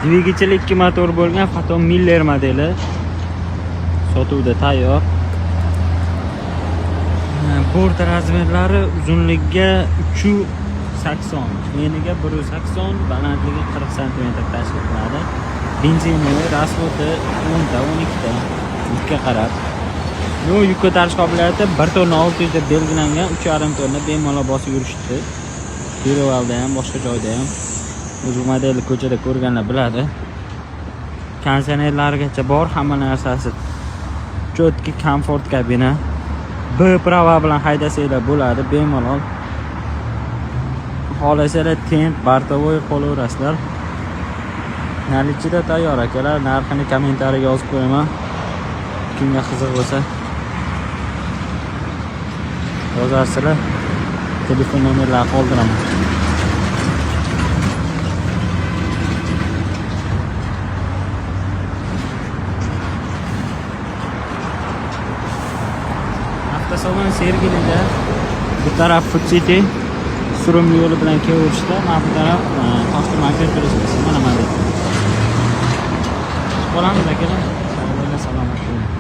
Dvigateli 2 motor bo'lgan Foton Miller modeli sotuvda tayyor. Bort razmerlari uzunligiga 3.80, eniga 1.80, balandligi 40 sm tashkil qiladi. Benzini расход i 10 ta, 12 ta yukka qarab. Yo, yuk ko'tarish qobiliyati 1 tonna 600 deb belgilangan, 3,5 tonna bemalol bosib yurishdi. Перевал da ham, boshqa joyda ham. O'zi bu modelni ko'chada ko'rganlar biladi. Konditsionerlargacha bor, hamma narsasi четкий, komfort kabina. B права bilan haydasanglar bo'ladi bemalol. Xohlasanglar tint, бортовой qo'yaverasizlar. Наличие da tayyor, akalar, narxini kommentariyaga yozib qo'yaman. Kimga qiziq bo'lsa yozarsizlar. Telefon nomerlarini qoldiraman. Avtosalon Sergelida, bu taraf Food City Surum yo'li bilan kelaverishda, mana bu taraf Toshtuman перекрестка si, mana. Chiqib qolamiz, akalar. Sog' bo'linglar, salomat bo'ling.